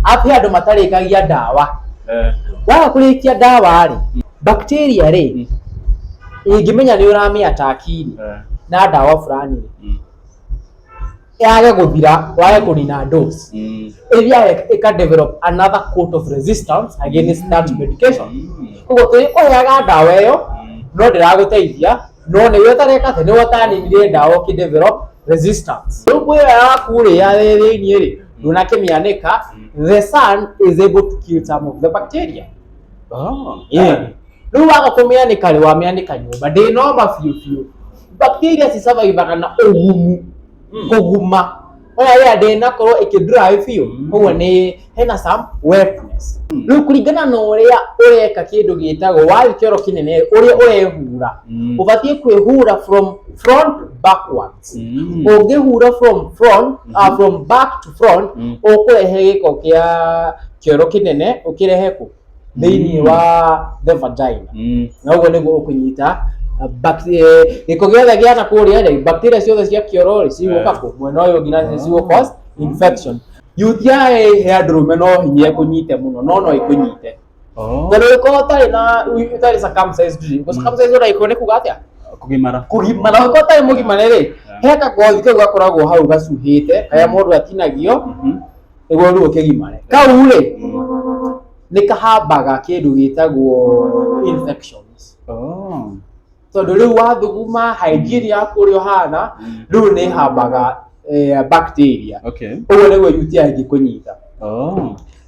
Arabu he andũ matarĩkagia ndawa. Waga kũrĩkia ndawa rĩ, bacteria rĩ, ĩngĩmenya nĩ ũramĩ attack rĩ, na ndawa fulani rĩ, yage gũthira, wage kũnina dose, ĩthiaga ĩka develop another coat of resistance against that medication. Koguo tũrĩkũheaga ndawa ĩyo, no ndĩragũteithia, no nĩwe ũtareka atĩ, nĩwe ũtaninire ndawa ũkĩ develop resistance. Rĩu ngũ ĩyo yaku rĩ, ya thĩiniĩ rĩ, ndũnakĩmĩanĩka, the sun is able to kill some of the bacteria. Yeah. Rĩu waga kũmĩanĩka rĩ, wamĩanĩka nyũmba ndĩnoma biũ biũ. Bacteria cisurvivaga na ũgumu, kũguma. Ona rĩrĩa ndĩnakorwo ĩkĩ dry biũ, koguo nĩ hena some wetness. Rĩu kũringana na ũrĩa ũreka kĩndũ gĩtagwo wathiĩ kĩoro kĩnene, ũrĩa ũrehura, ũbatiĩ kwĩhura from front backwards. Ũngĩhura from front, from back to front, ũkũrehe gĩko kĩa kĩoro kĩnene ũkĩrehe kũ thĩinĩ wa the vagina. Na ũguo nĩguo ũkũnyita gĩko gĩothe gĩa na kũrĩa rĩ, bacteria ciothe cia kĩoro rĩ, cigũka kũ mwena ũyũ ũngĩ na cigũ cause infection. UTI he andũ arũme no hinya ĩkũnyite mũno, no no ĩkũnyite. Tondũ ũngĩkorwo ũtarĩ na ũtarĩ circumcised rĩ, circumcised ũraikwo nĩ kuga atĩa? Kũgimara. Kũgimara. Ũngĩkorwo ũtarĩ mũgimare rĩ, he kagothi kau gakoragwo hau gacuhĩte karĩa mũndũ atinagio nĩguo rĩu ũkĩgimare. Kau rĩ, nĩ kahambaga kĩndũ gĩtagwo infections. Tondũ rĩu wathuguma hygiene yaku ũrĩa ũhana, rĩu nĩ ĩhambaga bacteria. Ũguo nĩguo UTI ĩngĩkũnyita.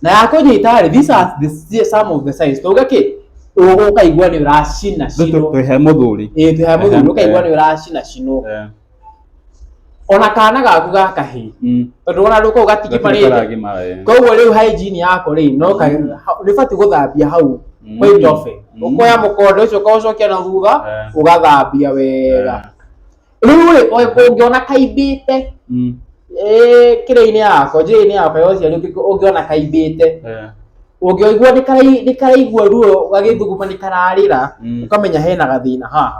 Na yakũnyita rĩ, these are the some of the signs. Tuge kĩ, ũkaigua nĩ ũracina cinwo. Twĩhe mũthuri. Ĩĩ, twĩhe mũthuri, ũkaigua nĩ ũracina cinwo. Ona kana gaku ga kahĩĩ. Tondũ ona rĩu kau gatigimarĩte. Karagimara, eh. Koguo rĩu hygiene yako rĩ, no nĩ ũbatiĩ gũthambia hau quite often. Ũkoya mũkonde ũcio ũkaũcokia na thutha, ũgathambia wega. Rĩu rĩ, ũngĩona kaimbĩte, kĩrĩa-inĩ yako, njĩra-inĩ yako ya ũciari, ũngĩona kaimbĩte, ũngĩigua nĩ karaigua ruo gagĩthuguma nĩ kararĩra, ũkamenya hena gathĩna haha.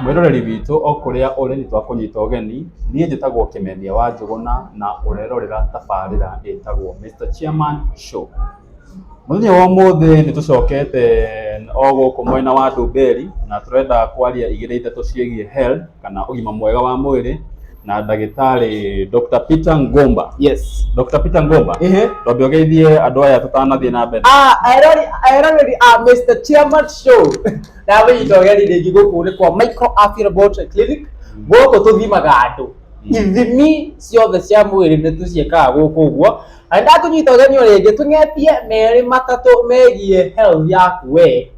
Mwĩroreri witũ o kũrĩa ũrĩ nĩ twakũnyita ũgeni. Niĩ njĩtagwo Kĩmenia wa Njũgũna na ũrerorera tabarĩra ĩtagwo Mr Chairman Show. Mũthenya wa ũmũthĩ nĩ tũcokete o gũkũ mwena wa Ndumberi na tũrenda kwaria igĩrĩ ithatũ ciĩgiĩ health kana ũgima mwega wa mwĩrĩ na ndagĩtarĩ Dr. Peter Ngumba. Yes. Dr. Peter Ngumba, Ehe. twambe ũgeithie andũ aya tũtanathiĩ na mbere. Eroreri a Mr Chairman Show. Ndamũnyita ũgeni rĩngĩ gũkũ nĩ kwa Micro Afya Laboratory Clinic. Gũkũ tũthimaga andũ. Ithimi ciothe cia mwĩrĩ nĩ tũciĩkaga gũkũ ũguo. Na ndakũnyita ũgeni o rĩngĩ tũng'etie merĩ matatũ megiĩ health yaku we.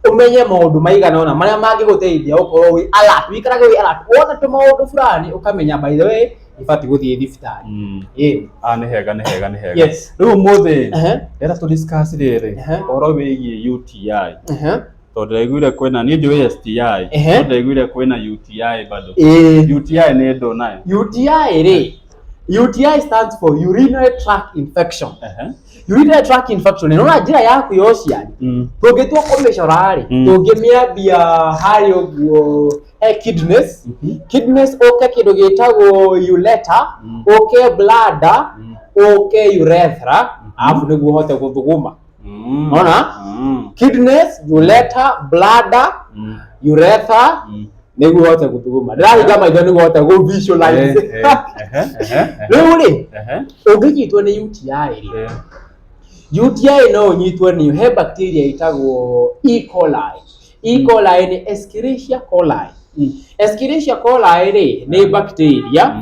Ũmenye maũndũ maigana ũna marĩa mangĩgũteithia gũkorwo wĩ alert, wĩikarage wĩ alert. Wona tũmaũndũ fulani ũkamenya by the way ibatiĩ gũthiĩ thibitarĩ. Ĩĩ. Nĩ hega, nĩ hega, nĩ hega. Yes. Rĩu ũmũthĩ ndĩrenda tũ discuss rĩrĩ ũhoro wĩgiĩ UTI. Tondũ ndĩraiguire kwĩna, niĩ njũĩ STI, no ndĩraiguire kwĩna UTI bado. UTI nĩ ndũ nayo? UTI rĩ, UTI stands for urinary tract infection. Urinary tract infection nĩ njĩra yaku ya ũciari. Tũngĩtua kũmĩcora rĩ, tũngĩmĩambia harĩa ũguo he kidneys, kidneys ũke kĩndũ gĩtagwo ureter, ũke bladder, ũke urethra, arabu nĩguo ũhote gũthuguma. Ona? Kidneys, ureter, bladder, urethra, nĩguo ũhote gũthuguma. Ndĩrahinga maitho nĩguo ũhote gũ visualize. Rĩu rĩ, ũngĩnyitwo nĩ UTI rĩ, UTI no ũnyitwo nĩ he bacteria ĩtagwo E. coli. E. coli nĩ Escherichia coli. Escherichia coli rĩ, nĩ bacteria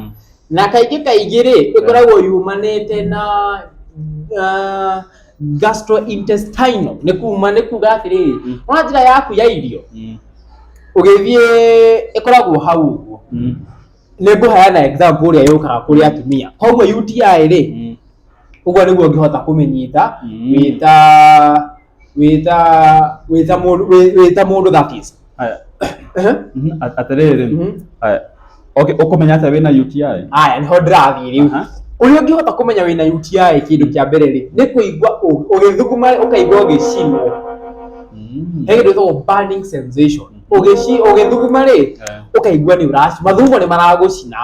na kaingĩ kaingĩ rĩ, ĩkoragwo yumanĩte na gastrointestinal. Nĩ kuma nĩ kuga atĩrĩrĩ, ona njĩra yaku ya irio ũgĩthiĩ ĩkoragwo hau ũguo. Nĩ ngũheana example ũrĩa yũkaga kũrĩ atumia. Koguo UTI rĩ, ũguo nĩguo ũngĩhota kũmĩnyita wĩta mũndũ wĩta mũndũ that is. Haya. Atĩrĩrĩ. Haya. Okay, ũkũmenya atĩa wĩna UTI? Aya, nĩho ndĩrathiĩ rĩu. Ũrĩa ũngĩhota kũmenya wĩna UTI, kĩndũ kĩa mbere rĩ, nĩ kũigua ũgĩthuguma ũkaigua ũgĩcinwo. He kĩndũ gĩtagwo burning sensation. Ũgĩthuguma rĩ, ũkaigua nĩ ũraci mathugumo nĩ maragũcina.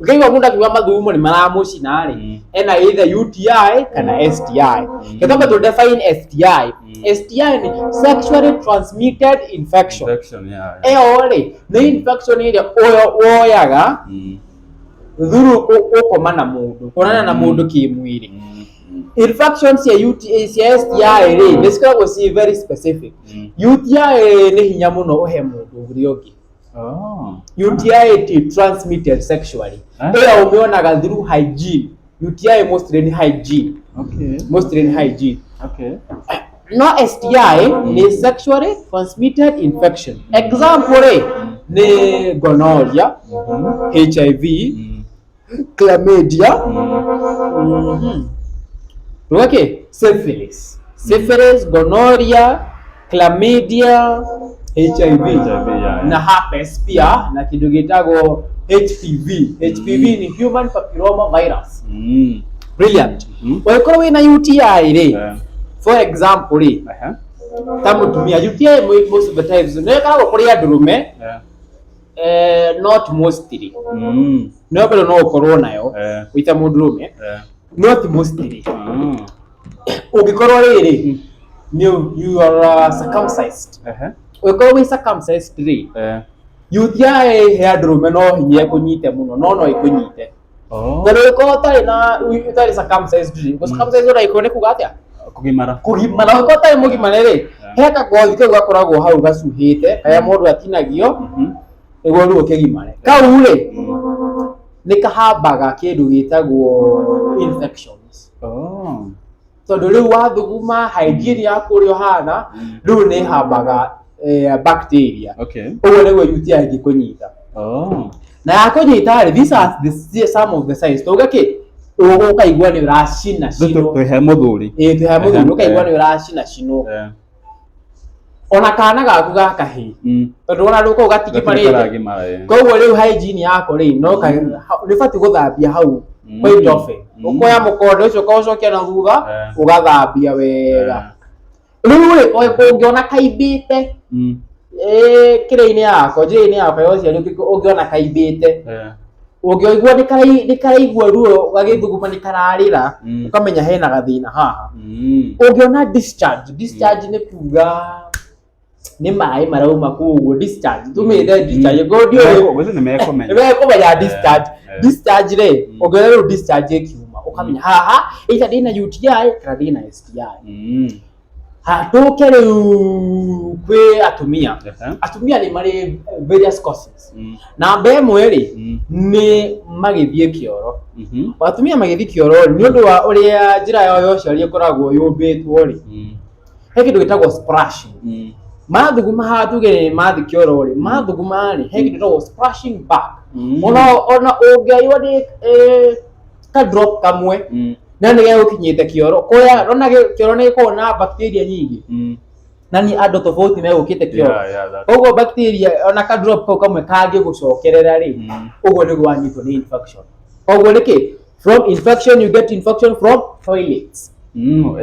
Ũkaigua mũndũ akiuga mathugumo nĩ maramũcina rĩ, ena either UTI kana STI. Reke twambe tũ define STI. STI nĩ sexually transmitted infection. Infection, yeah. Ĩyo rĩ, nĩ infection ĩrĩa woyaga through gũkoma na mũndũ, kuonana na mũndũ kĩmwĩrĩ. Infection cia UTI, cia STI rĩ, nĩ cikoragwo ci very specific. UTI nĩ hinya mũno ũhe mũndũ ũrĩa ũngĩ. UTI ti transmitted sexually. Eh? Ĩyo ũmĩonaga through hygiene. UTI mostly nĩ hygiene. Mostly nĩ hygiene. No STI nĩ sexually transmitted infection. Example rĩ, nĩ gonorrhea, HIV, chlamydia, Ruga syphilis. Syphilis, gonorrhea, chlamydia, HIV, HIV, yeah. na herpes pia, na kĩndũ gĩtagwo HPV. HPV nĩ human papilloma virus. Brilliant. Ũngĩkorwo wĩna UTI rĩ, for example rĩ, ta mũtumia, UTI most of the times nĩ ĩkoragwo kũrĩ andũrũme, not mostly. No bado no ũkorwo nayo wĩ ta mũndũrũme, not mostly. Ũngĩkorwo rĩrĩ nĩ you are circumcised, ũngĩkorwo wĩ circumcised rĩ, UTI he andũrũme no hinya ĩkũnyite mũno, no ĩkũnyite. Tondũ ũngĩkorwo ũtarĩ na ũtarĩ circumcised rĩ, circumcised ũraikwo nĩ kuga atĩa? Kũgimara. Kũgimara. Ũngĩkorwo ũtarĩ mũgimare rĩ, he kagothi kau gakoragwo hau gacuhĩte karĩa mũndũ atinagio nĩguo rĩu ũkĩgimare. Kau rĩ, nĩ kahambaga kĩndũ gĩtagwo infections. Tondũ rĩu wathuguma, hygiene yaku ũrĩa ũhana, rĩu nĩ ĩhambaga bacteria. Ũguo nĩguo UTI ĩngĩkũnyita. Na yakũnyita rĩ, these are some of the signs. Tuge kĩ, ũkaigua nĩ ũracina cinwo. Twĩhe mũthuri. Ĩĩ, twĩhe mũthuri, ũkaigua nĩ ũracina cinwo. Ona kana gaku ga kahĩĩ. Tondũ ona rĩu kau gatigimarĩte. Karagimara, eh. Koguo rĩu hygiene yako rĩ, no nĩ ũbatiĩ gũthambia hau quite often. Ũkoya mũkonde ũcio ũkaũcokia na thutha, ũgathambia wega. Rĩu rĩ, ũngĩona kaimbĩte, kĩrĩa-inĩ yako, njĩra-inĩ yako ya ũciari, ũngĩona kaimbĩte, ũngĩigua nĩ karaigua ruo gagĩthuguma, nĩ kararĩra, ũkamenya hena gathĩna haha. Ũngĩona discharge, discharge nĩ kuga nĩ maĩ marauma kũu ũguo, discharge, tumĩte discharge, ngorwo ndiũĩ. Ngwĩciria nĩ mekũmenya. Nĩ mekũmenya discharge. Discharge rĩ, ũngĩona rĩu discharge ĩkiuma, ũkamenya haha either ndĩna UTI kana ndĩna STI. Tũke rĩu kwĩ atumia. Atumia nĩ marĩ various causes. Namba ĩmwe rĩ, nĩ magĩthiĩ kĩoro. Atumia magĩthiĩ kĩoro rĩ, nĩ ũndũ wa ũrĩa njĩra yao ya ũciari ĩkoragwo yũmbĩtwo rĩ, he kĩndũ gĩtagwo splashing. Mathuguma haha, tuge nĩ mathiĩ kĩoro rĩ, mathuguma rĩ, he kĩndũ gĩtagwo splashing back. Ona ũngĩaiywo nĩ ka drop kamwe, na nĩ gegũkinyĩte kĩoro kũrĩa, ona kĩoro nĩ gĩkoragwo na bacteria nyingĩ, na nĩ andũ tofauti megũkĩte kĩoro. Koguo bacteria, ona ka drop kau kamwe kangĩgũcokerera rĩ, ũguo nĩguo wanyitwo nĩ infection. Koguo nĩkĩ, from infection, you get infection from toilets.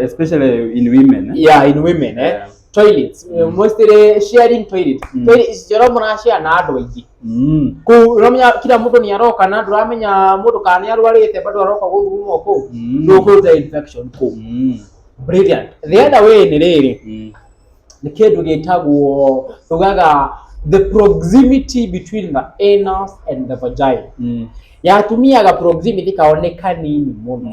Especially in women, eh? Yeah, in women, eh? Toilets. Mostly sharing toilet. Toilet kĩoro mũrashare na andũ aingĩ. Kũu ũramenya kila mũndũ nĩ aroka, na ndũramenya mũndũ kana nĩ arwarĩte, bado aroka gũthuguma kũu. Rĩu kũruta infection kũu. Brilliant. The other way nĩ rĩrĩ, nĩ kĩndũ gĩtagwo, tugaga the proximity between the anus and the vagina. Ya atumia ga proximity kao nĩ kanini mũno.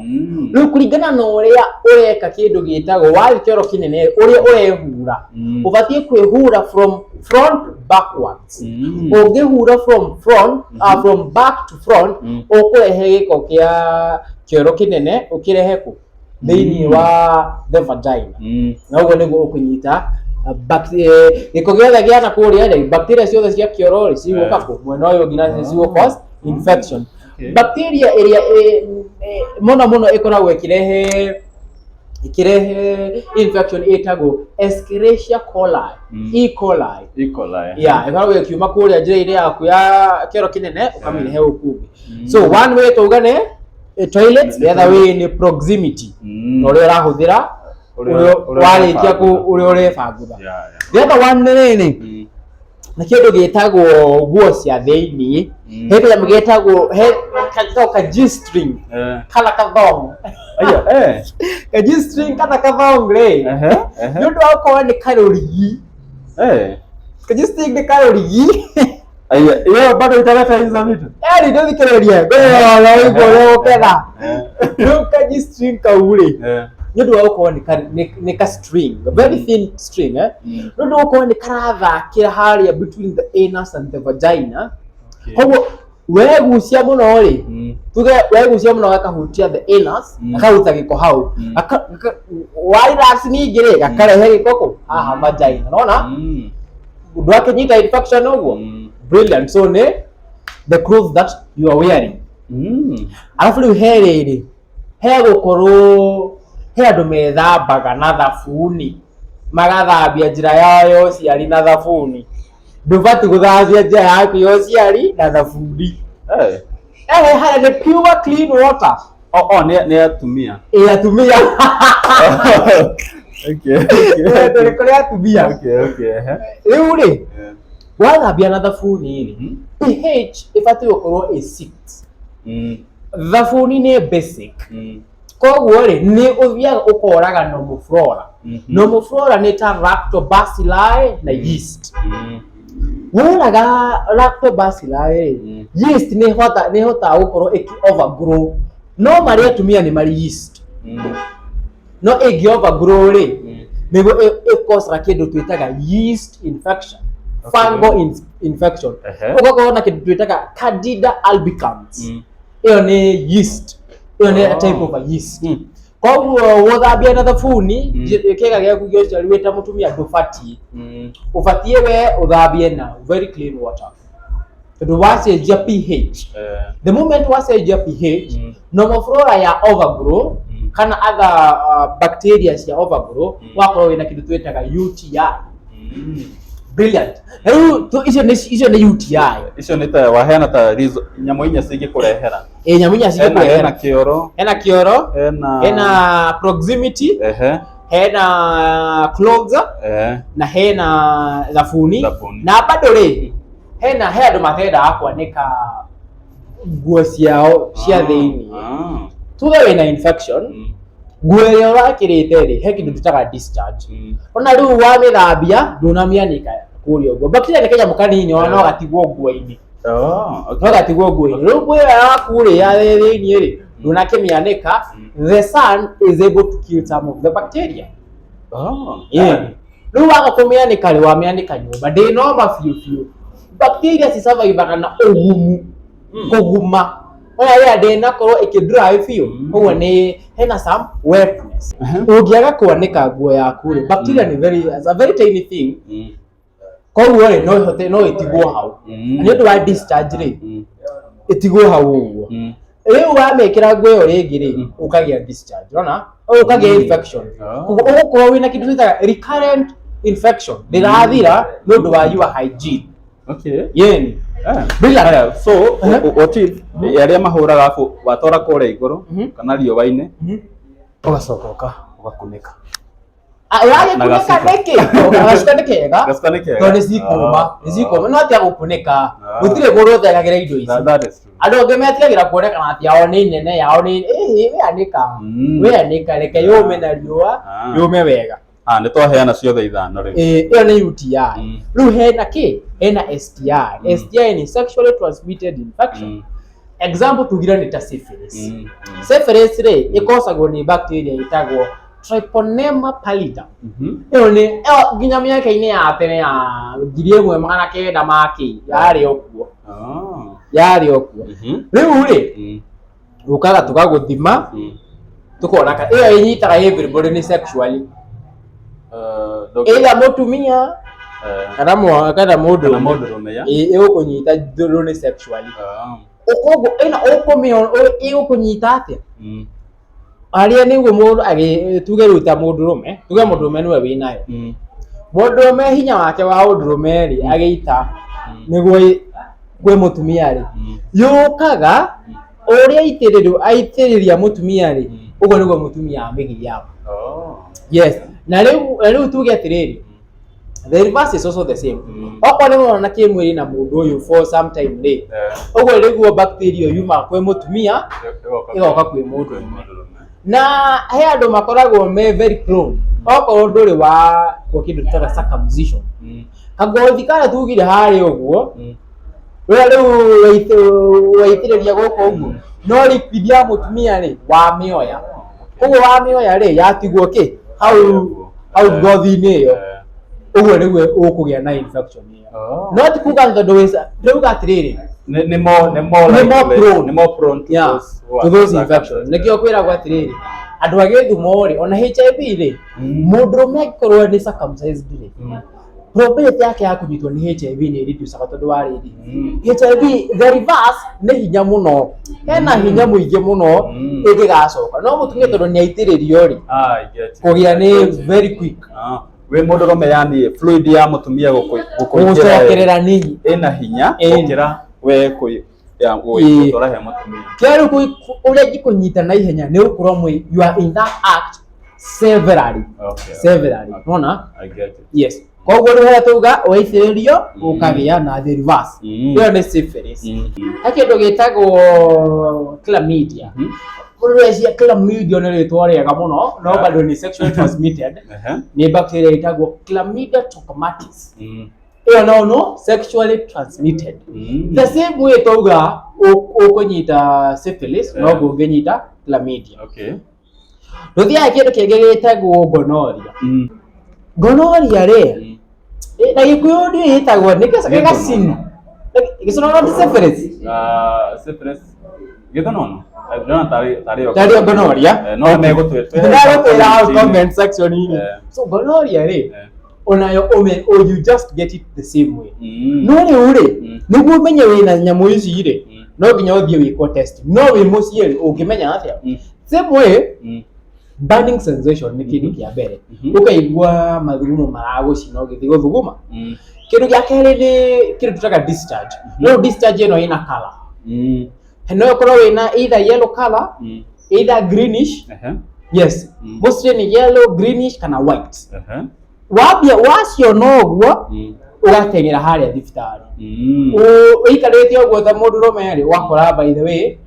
Rĩu kũringana na ũrĩa ũreka kĩndũ gĩtagwo wathiĩ kĩoro kĩnene, ũrĩa ũrehura, ũbatiĩ kwĩhura from front backwards. Ũngĩhura from front, from back to front, ũkũrehe gĩko kĩa kĩoro kĩnene ũkĩrehe kũ thĩinĩ wa the vagina, na ũguo nĩguo ũkũnyita gĩko gĩothe gĩa na kũrĩa rĩ, bacteria ciothe cia kĩoro rĩ, cigũka kũ mwena ũyũ ũngĩ na cigũ cause infection. Bacteria ĩrĩa mũno mũno ĩkoragwo ĩkĩrehe infection ĩtagwo Escherichia coli. E. coli. E. coli. Yeah, ĩkoragwo ĩkiuma kũrĩa njĩra-inĩ yaku ya kĩoro kĩnene ũkamĩrehe gũkũ ũngĩ. So one way tauga nĩ Toilet, the other way nĩ proximity, na ũrĩa ũrahũthĩra, Ũrĩa- ũrĩa ũrĩa warĩkia ũrebangutha. ũrĩa ũrebangutha. Yeah. The other one nĩ rĩrĩ, nĩ kĩndũ gĩtagwo nguo cia thĩiniĩ. He kanyamũ getagwo, he ka ka G-string kana kathong. Aya, eh. Ka G-string kana kathong rĩ, Ehe, ehe. nĩ ũndũ wa gũkorwo nĩ karũrigi. Ka G-string nĩ karũrigi. Aya, hiyo bado italeta hizo vitu. Eri ndũthikĩrĩrie ngũrora ũigua ũrĩa ũketha. Rĩu ka G-string kau rĩ, nĩ ũndũ wa gũkorwo nĩ ka string, a very thin string, eh, nĩ ũndũ wa gũkorwo nĩ karathakĩra harĩa between the anus and the vagina. Koguo wegucia mũno rĩ, tuge wegucia mũno gakahutia the anus, gakaruta gĩko hau. Wa relax ningĩ rĩ, gakarehe gĩko kũ haha vagina, nona ndwakĩnyita infection ũguo. Brilliant. So nĩ the clothes that you are wearing. Arabu rĩu he rĩrĩ, he gũkorwo he andũ methambaga na thabuni, magathambia njĩra yao ya ũciari na thabuni. Ndũbatiĩ gũthambia njĩra yaku ya ũciari na thabuni. Ehe, harĩa nĩ pure clean water. Oh, nĩ atumia. Ĩ, atumia. Okay. Tũrĩ kũrĩ atumia. Okay, ehe. Rĩu rĩ, wathambia na thabuni rĩ, pH ĩbatiĩ gũkorwo ĩ 6. Thabuni nĩ basic. Koguo rĩ, nĩ ũthiaga ũkoraga normal flora. Normal flora nĩ ta lactobacilli na yeast. Woraga lactobacilli rĩ, yeast nĩ ĩhotaga gũkorwo ĩkĩ overgrow. No marĩ atumia nĩ marĩ yeast, no ĩngĩ overgrow rĩ, nĩguo ĩkocaga kĩndũ twĩtaga yeast infection, fungal infection. Ũgakorwo na kĩndũ twĩtaga Candida albicans. Ĩyo nĩ yeast, ĩyo nĩ a type of a yeast. Koguo gũthambia na thabuni kĩga gĩaku gĩa ũciari wĩ ta mũtumia ndũbatiĩ. Ũbatiĩ we ũthambie na very clean water, tondũ wacenjia pH, the moment wacenjia pH, normal flora ya overgrow kana other bacteria cia overgrow, wakorwo wĩna kĩndũ twĩtaga UTI. Brilliant. Rĩu icio nĩ UTI. Icio nĩ ta waheana ta nyamũ inya cingĩkũrehera. Ĩ, nyamũ inya Hena hena cingĩkũrehera. kĩoro, Hena kĩoro, hena hena proximity, hena clothes, na hena thabuni. Thabuni. Na bado rĩ, hena he andũ matendaga kwanĩka nguo ciao cia thĩiniĩ. Tuge wĩna infection, nguo ĩrĩa ũrakĩrĩte rĩ, he kĩndũ twĩtaga discharge. Ona rĩu wamĩthambia, ndũnamĩanĩka kũrĩa ũguo, bacteria nĩ kanyamũ kanini, ona no gatigwo nguo-inĩ. No gatigwo nguo-inĩ. Rĩu nguo ĩyo yaku rĩ ya thĩiniĩ rĩ, ndũnakĩmĩanĩka, the sun is able to kill some of the bacteria. Yeah. Rĩu waga kũmĩanĩka rĩ, wamĩanĩka nyũmba ndĩnoma biũ biũ. Bacteria cisurvivaga na ũgumu, kũguma oya rĩrĩa ndĩnakorwo ĩkĩ dry biũ. Koguo nĩ hena some wetness. Ũngĩaga kwanĩka nguo yaku rĩ, bacteria nĩ very, it's a very tiny thing. Koguo rĩ, no ĩhote, no ĩtigwo hau. Na nĩ ũndũ wa discharge rĩ, ĩtigwo hau ũguo. Rĩu wamĩkĩra nguo ĩyo rĩngĩ rĩ, ũkagĩa discharge, ũrona, ũkagĩa infection. Koguo ũgũkorwo wĩna kĩndũ twĩtaga recurrent infection, ndĩrathira nĩ ũndũ wa your hygiene. Yeni. Brilliant. Aya, so what if arĩa mahũraga abu watwara kũrĩa igũrũ kana riũa-inĩ, ũgacoka ũgakunĩka? Ah, ũragĩkunĩka Na gacuka. nĩkĩ? Gacuka nĩ kega. Gacuka nĩ kega. Tondũ nĩ cikũma, nĩ cikũma, no atia gũkunĩka, gũtirĩ mũndũ ũtegagĩra indo ici. That is true. Andũ angĩ metigagĩra kuonekana atĩ yao nĩ nene, yao nĩ ĩhĩ. Wĩanĩka, wĩanĩka, reke yũme na riũa, yũme wega. Ah, nĩ twaheana ciothe ithano rĩu. Ĩ, ĩyo nĩ UTI. Rĩu hena kĩ? Hena STI. STI nĩ sexually transmitted infection. Example tugire nĩ ta syphilis. Syphilis rĩ, ĩkosagwo nĩ bacteria ĩtagwo Treponema pallidum. Ĩyo nĩ ĩyo nginya mĩaka-inĩ ya tene ya 1900 makĩ yarĩ o kuo. Yarĩ o kuo. Rĩu rĩ, ũkaga tũkagũthima, tukona ĩyo ĩnyitaga everybody nĩ sexually, either mũtumia kana kana Kana mũndũrũme. Mũndũrũme, ya. Ĩ, ĩgũkũnyita through nĩ sexually. Koguo ĩno ũkũmĩona ĩgũkũnyita atĩa? Harĩa nĩguo mũndũ agĩ, tuge rĩu ta mũndũrũme, tuge mũndũrũme nĩwe wĩnayo. Mũndũrũme hinya wake wa ũndũrũme rĩ, agĩita nĩguo kwĩ mũtumia rĩ, yũkaga. Ũrĩa aitĩrĩrio aitĩrĩria mũtumia rĩ, ũguo nĩguo mũtumia amĩgĩaga. Oh. Yes, na rĩu tuge atĩrĩrĩ, the reverse is also the same. Okorwo nĩ wona kĩmwĩrĩ na mũndũ ũyũ for some time rĩ, ũguo nĩguo bacteria yumaga kwĩ mũtumia ĩgoka kwĩ mũndũrũme. Mũndũrũme. Na he andũ makoragwo me very prone, okorwo ndũrĩ wa kwa kĩndũ tũtaga circumcision, kagothi karĩa tugire harĩa ũguo, rĩrĩa rĩu waitĩrĩria gũkũ ũguo, no liquid ya mũtumia rĩ, wamĩoya, koguo wamĩoya rĩ, yatigwo kĩ hau hau ngothi-inĩ ĩyo, ũguo nĩguo ũkũgĩa na infection ĩyo. Oh. No ti kuga tondũ wĩ ndĩrauga atĩrĩrĩ, Nĩ more Nĩ more likely- prone. nĩ more prone to those who to are those infections. Nĩkĩo kwĩragwo atĩrĩrĩ, andũ a gĩthumo rĩ, ona HIV rĩ, mũndũrũme angĩkorwo nĩ circumcised rĩ, probability yake ya kũnyitwo nĩ HIV nĩ reducaga, tondũ wa rĩrĩ, HIV the reverse nĩ hinya mũno, hena hinya mũingĩ mũno ĩngĩgacoka, no mũtumia tondũ nĩ aitĩrĩrio rĩ, Ah, I get it. kũgĩa I nĩ get it. very quick. Ah. Wĩ mũndũrũme, yani fluid ya mũtumia gũkũingĩra Gũcokerera nĩ ĩna hinya gũkĩra we ya gũtwara he mũtumia. Kĩa rĩu ũrĩa ingĩkũnyita na ihenya nĩ gũkorwo mwĩ, you are in that act severally. Severally. Nona. I get it. Yes, koguo rĩu harĩa tauga waitĩrĩrio ũkagĩa na the reverse, ĩyo nĩ syphilis. He kĩndũ gĩtagwo chlamydia. Mũndũ eciria chlamydia nĩ rĩtwa rĩega mũno, no bado nĩ sexually transmitted. Nĩ bacteria ĩtagwo Chlamydia trachomatis. Ĩyo no sexually transmitted. The same way tauga ũkũnyita syphilis, noguo ũngĩnyita chlamydia. Tũthiaga kĩndũ kĩngĩ gĩtagwo gonorrhea. Gonorrhea rĩ, na Gĩkũyũ ndiũĩ ĩtagwo nĩ gacini, gĩconono, ti syphilis. Ah, syphilis. Gĩthonono? Ndĩrona tarĩ Tarĩ o gonorrhea. Eh, no megũtwĩra. Ndagũkwĩra hau comment section-inĩ. So gonorrhea rĩ, onayo ũme or you just get it the same way. No rĩu rĩ, nĩguo ũmenye wĩna nyamũ ici rĩ, no nginya ũthiĩ wĩkwo test. No wĩ mũciĩ rĩ, ũngĩmenya atĩa? Same way, burning sensation nĩ kĩndũ kĩa mbere. Ũkaigua mathugumo maragũcina ũgĩthiĩ gũthuguma. Kĩndũ gĩa kerĩ nĩ kĩndũ tũtaga discharge. No discharge ĩno ĩna color. No ĩkorwo wĩna either yellow color, either greenish. Yes. Mostly nĩ yellow, greenish kana white. Wambia waciona ũguo, ũgateng'era harĩa thibitarĩ. Ũikarĩte ũguo ta mũndũrũme rĩ, ũgakora by the way,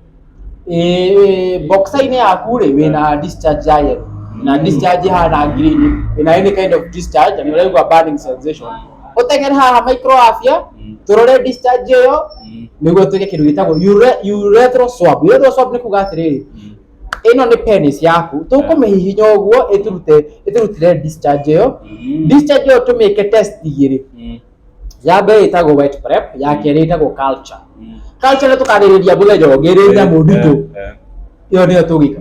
boxer-inĩ yaku rĩ, wĩna discharge ya yellow na discharge ihana green, wĩna any kind of discharge na nĩ ũraigua burning sensation, ũteng'ere haha micro afya, tũrore discharge ĩyo nĩguo twĩke kĩndũ gĩtagwo urethral swab. Urethral swab nĩ kuga atĩrĩrĩ, ĩno nĩ penis yaku, tũkũmĩhihinya ũguo ĩtũrute ĩtũrutĩre discharge ĩyo. Discharge ĩyo tũmĩke test igĩrĩ. Ya mbere ĩtagwo wet prep, ya kerĩ ĩtagwo culture. Culture nĩ tũkarĩrĩria mũthenya ũngĩ, ĩrĩ nyamũ nditũ. Ĩyo nĩyo tũgĩka.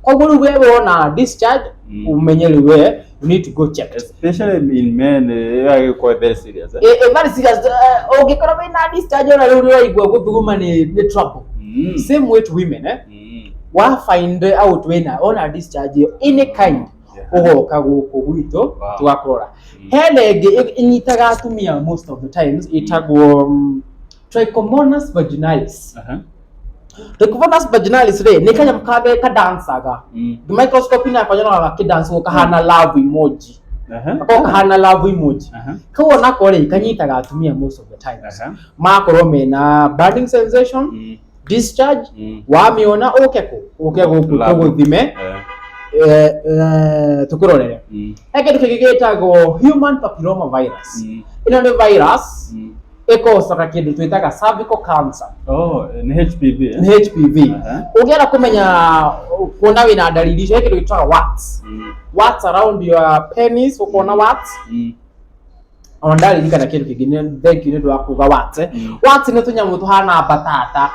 Koguo rĩu we wona discharge, ũmenye rĩu we you need to go check. Especially in men, ĩgagĩkorwo very serious, eh? Very serious. Ũngĩkorwo wĩna discharge, ona rĩu nĩũraigua gũthuguma nĩ trouble. Same way to women, eh? Wa find out wĩna ona discharge ĩyo any kind, ũgoka gũkũ gwitũ, tũgakũrora. Hena ĩngĩ ĩnyitaga atumia most of the times, ĩtagwo Trichomonas vaginalis. Trichomonas vaginalis rĩ, nĩ kanyamũ kangĩ kadancaga. Microscope nako nyonaga gakĩdance kahana love emoji. Gako kahana love emoji. Kau onako rĩ, kanyitaga atumia most of the times. Makorwo mena burning sensation, discharge, wamĩona ũke kũ ũke gũkũ Lab. tũgũthime, tũkũrorere. He kĩndũ kĩngĩ gĩtagwo human papilloma virus. Ĩno nĩ virus ĩkocaga kĩndũ twĩtaga cervical cancer. Oh, nĩ HPV, eh? Nĩ HPV. Ũngĩenda kũmenya kuona wĩna ndariri icio, he kĩndũ gĩtagwo warts. Warts around your penis, ũkona warts. Ona ndaririkana kĩndũ kĩngĩ, thank you nĩ ũndũ wa kuga warts, eh. Warts nĩ tũnyamũ tũhana batata,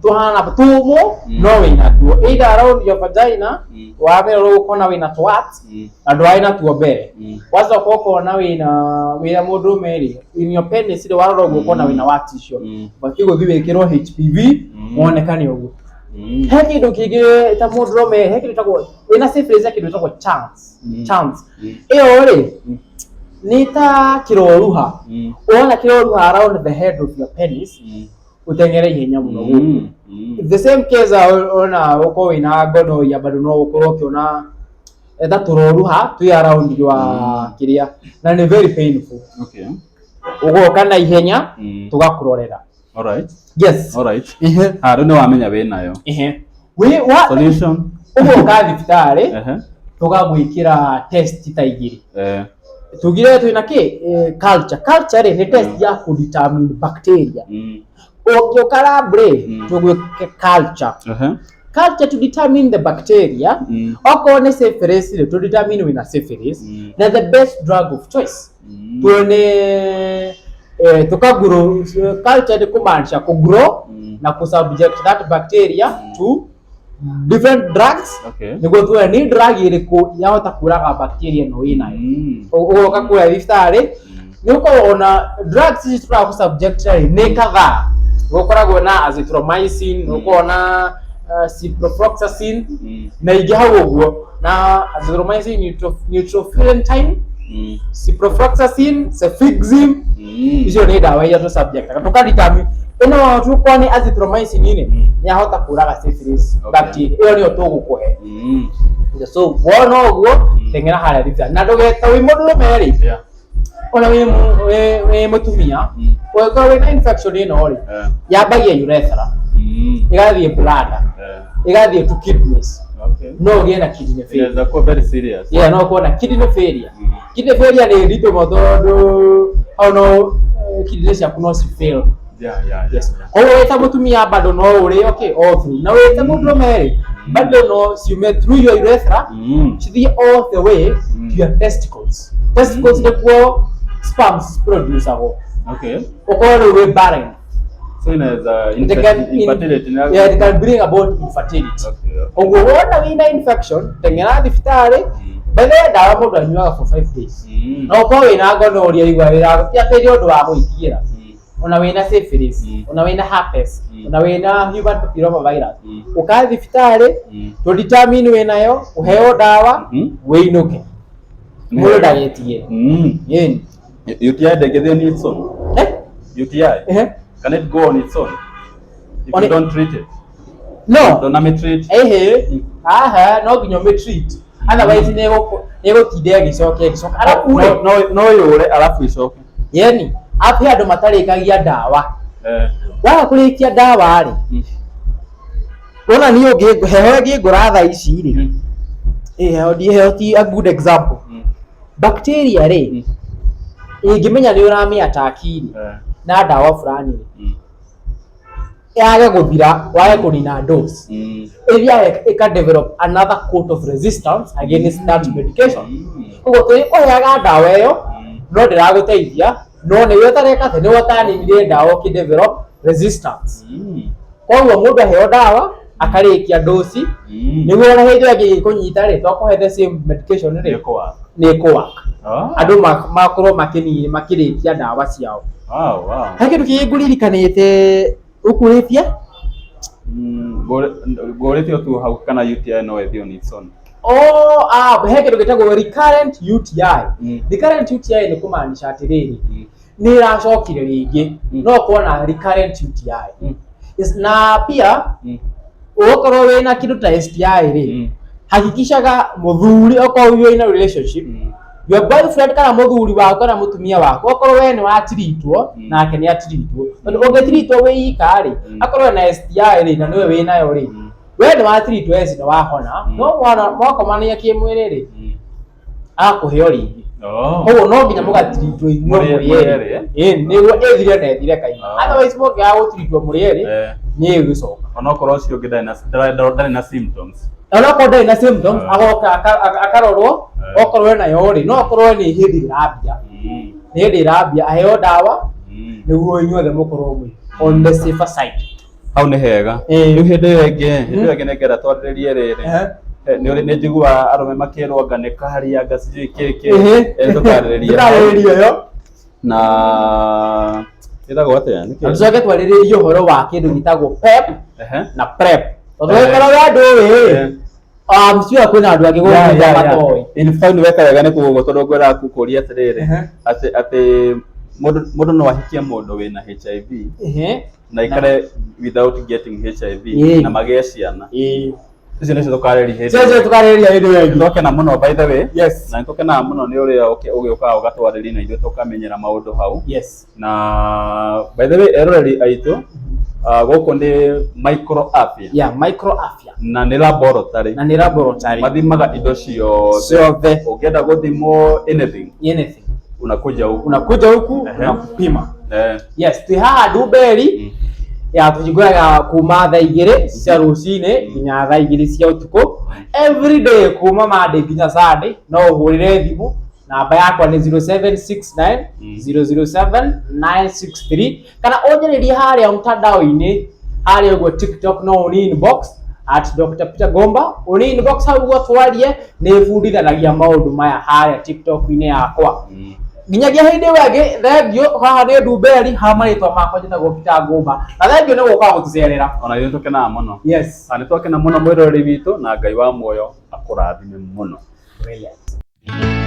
tũhana tũmũ, no wĩna tuo either around your vagina. Wamĩrora ũkona wĩna tũ warts na ndwarĩ natuo mbere. Wacoka ũkona wĩna mũndũrũme rĩ, in your penis rĩ, warora ũguo ũkona wĩna warts icio, batiĩ gũthiĩ wĩkĩrwo HPV, wonekane ũguo. He kĩndũ kĩngĩ ta mũndũrũme, he kĩndũ gĩtagwo wĩna syphilis, he kĩndũ gĩtagwo chance. Chance ĩyo rĩ, nĩ ta kĩroruha. Wona kĩroruha around the head of your penis. Ũteng'ere ihenya mũno gũkũ. The same case ona ũkorwo wĩna gonorrhea bado no ũkorwo ũkĩona ta tũroruha twĩ around your kĩrĩa, na nĩ very painful. Ũgoka na ihenya, tũgakũrorera. Alright. Yes. Alright. Ehe. Ha, rĩu nĩ wamenya wĩnayo. Ehe. Wĩ wa Solution. Ũgoka thibitarĩ, tũgagwĩkĩra test ta igĩrĩ. Tugire twĩna kĩ culture rĩ, nĩ test ya kũ determine bacteria. Ũngĩũka lab rĩ, tũgwĩke culture. Culture to determine the bacteria. Okorwo nĩ syphilis rĩ, to determine wĩna syphilis na the best drug of choice. Tuone tukagrow. Culture nĩ kũmaanisha kũgrow na kũ-subject that bacteria to different drugs, nĩguo tuone nĩ drug ĩrĩkũ yahota kũraga bacteria ĩno wĩnayo. Ũgoka kũrĩa thibitarĩ, nĩ ũkoragwo na drugs ici tũraga subject rĩ, nĩ kadhaa. Gũkoragwo na azithromycin, gũkoragwo na ciprofloxacin na ingĩ hau ũguo, na azithromycin, nitrofurantoin, ciprofloxacin, cefixime. Icio nĩ ndawa iria tũ subject tũkadetermine ĩno tukorwo nĩ azithromycin rĩ, nĩ yahota kũraga syphilis bacteria ĩyo, nĩyo tũgũkũhe. So wona ũguo, teng'era harĩa thibitarĩ na ndũgeta wĩ mũndũrũme rĩ, ona wĩ mũtumia, ũngĩkorwo wĩna infection ĩno rĩ, yambagia urethra, ĩgathiĩ bladder, ĩgathiĩ to kidneys. No ũgĩe na kidney failure. Inaweza kuwa very serious. Yeah, no ũkorwo na kidney failure. Kidney failure nĩ nditũ mũno, tondũ hau no kidney ciaku no ci fail. Yes. Koguo wĩ ta mũtumia bado no ũrĩo kĩ all through, na wĩ ta mũndũrũme rĩ, bado no ciume through your urethra, cithiĩ all the way to your testicles. Testicles nĩkuo sperms producagwo. Ũkorwo rĩu wĩ barren. So inaweza It can, infertility yeah, it can bring about infertility. Ũguo wona wĩna infection, teng'era thibitarĩ. By the way, ndawa mũndũ anyuaga for 5 days. Na ũkorwo wĩna gonorrhea, igua wĩra ti atĩ nĩ ũndũ wa gwĩtigĩra. Ona wĩna syphilis, ona wĩna herpes, ona wĩna human papilloma virus, ũka thibitarĩ, tũ determine wĩnayo, ũheo ndawa, wĩinũke. Mũndũ ndagetigĩre. Ĩni. UTI ndĩngĩthiĩ on its own? Eh? UTI, Ehe. can it go on its own if you don't treat it? No. Don't treat. Ehe, haha no nginya ũmĩtreat, otherwise nĩ ĩgũtinda ĩgĩcoka ĩgĩcoka, arabu rĩ, No yũre alafu icoke. Yeni apu he andũ matarĩkagia ndawa. Waga kũrĩkia ndawa rĩ, wona niĩ ũngĩ heho ĩngĩngora thaa ici rĩ, heho heho ti a good example. Bacteria rĩ, ĩngĩmenya nĩ ũramĩ attack rĩ, na ndawa fulani rĩ, yage gũthira, wage kũnina dose, ĩthiaga ĩka develop another coat of resistance against that medication. Koguo tũrĩkũheaga ndawa ĩyo, no ndĩragũteithia, no nĩwe ũtareka atĩ nĩwe ũtaninire ndawa, ũkĩ develop resistance. Koguo mũndũ aheo ndawa akarĩkia dosi, nĩguo ona hĩndĩ ĩrĩa ĩngĩ ĩkũnyita rĩ, twakũhe the same medication rĩ, Nĩ nĩ ĩkũwork. Andũ makorwo makĩrĩkia ndawa ciao. He kĩndũ kĩngĩ ngũririkanĩte ũkũrĩtie? Ngũrĩtio tu hau kana UTI no ĩthiĩ on its own. Oh, ah, he kĩndũ gĩtagwo recurrent UTI. Recurrent UTI nĩ kũmaanisha atĩrĩrĩ, nĩ ĩracokire rĩngĩ. No ũkorwo na recurrent UTI. Yes, na pia ũgũkorwo wĩna kĩndũ ta STI rĩ, hakikishaga mũthuri, okorwo you are in a relationship, your boyfriend kana mũthuri waku kana mũtumia waku, okorwo we nĩ watiritwo, nake nĩ atiritwo, tondũ ũngĩtiritwo wĩ ika rĩ, akorwo na STI rĩ, na nĩwe wĩnayo rĩ, we nĩ watiritwo eci nĩ wahona, no mwana mwakomania kĩmwĩrĩ rĩ, agakũheo rĩngĩ. Koguo no nginya mũgatiritwo inyuĩ Mũrĩ mũrĩ erĩ, erĩ. Ĩĩ, nĩguo ĩthire na ĩthire kaima. Otherwise mũngĩaga gũtiritwo mũrĩ erĩ, nĩ ĩgũcoka. Onokorwo ũcio ũngĩ ndarĩ na symptoms. Onokorwo ndarĩ na symptoms, agoka akarorwo. Okorwo enayo rĩ, no akorwo nĩ hĩndĩ ĩrambia, nĩ hĩndĩ ĩrambia, aheo ndawa, nĩguo inyuothe mũkorwo mwĩ on the safer side. Hau nĩ hega. Rĩu hĩndĩ ĩyo ĩngĩ nĩngenda twarĩrĩrie rĩrĩ. Nĩ njiguaga arũme makĩrwo anga nĩ karia, anga sijui kĩ kĩ. Tũkarĩrĩria hau. Tũkarĩrĩria ĩyo. Na ĩtagwo atĩa? Nĩ Na kĩ? tũcoke twarĩrĩrie ũhoro wa kĩndũ gĩtagwo PEP na PrEP, tondũ wĩkorwo we ndũĩ, sure kwĩna andũ angĩ gũkũ matoĩ. In fact, nĩ weka wega nĩ kũgũgũ, tondũ ngwendaga gũkũria atĩrĩrĩ, atĩ Mũndũ no ahikie mũndũ wĩna HIV na aikare without getting HIV na magĩe ciana. Icio nĩcio tũkarĩria hĩndĩ. Cio tũkarĩrĩria hĩndĩ ĩyo ĩngĩ. Nĩtwakena mũno, by the way. Yes. Na nĩtũkenaga mũno nĩ ũrĩa ũgĩũkaga ũgatwarĩria na ithuĩ tũkamenyera maũndũ hau. Yes. Na by the way, eroreri aitũ, gũkũ nĩ Micro Afya. Yeah, Micro Afya. Na nĩ laboratory. Na nĩ laboratory. Mathimaga indo ciothe. Ciothe. Ũngĩenda gũthimwo anything. Anything. Unakuja huku. Unakuja huku unakupima. Yes, twĩ haha Ndumberi. Ya tũhingũraga kuma thaa 2 cia rũcinĩ nginya thaa 2 cia ũtukũ every day, kuma Monday nginya Sunday. No ũhũrĩre thimũ, namba yakwa nĩ 0769 007 963, kana ũnjarĩrie harĩa mtandao-inĩ harĩa ũguo TikTok, no ũni inbox at Dr. Peter Gomba, ũni inbox hau ũguo twarie. Nĩ bundithanagia maũndũ maya harĩa TikTok-inĩ yakwa. Nginyagia hĩndĩ ĩyo ĩngĩ, thengiũ. Haha nĩ Ndumberi, haha marĩtwa makwa njĩtagwo Peter Ngũmba, na thengiũ nĩ gũka gũtũcerera. Ona ithuĩ tũkenaga mũno. Yes. Na nĩtwakena mũno, mwĩroreri witũ, na Ngai wa muoyo akũrathime mũno. Brilliant.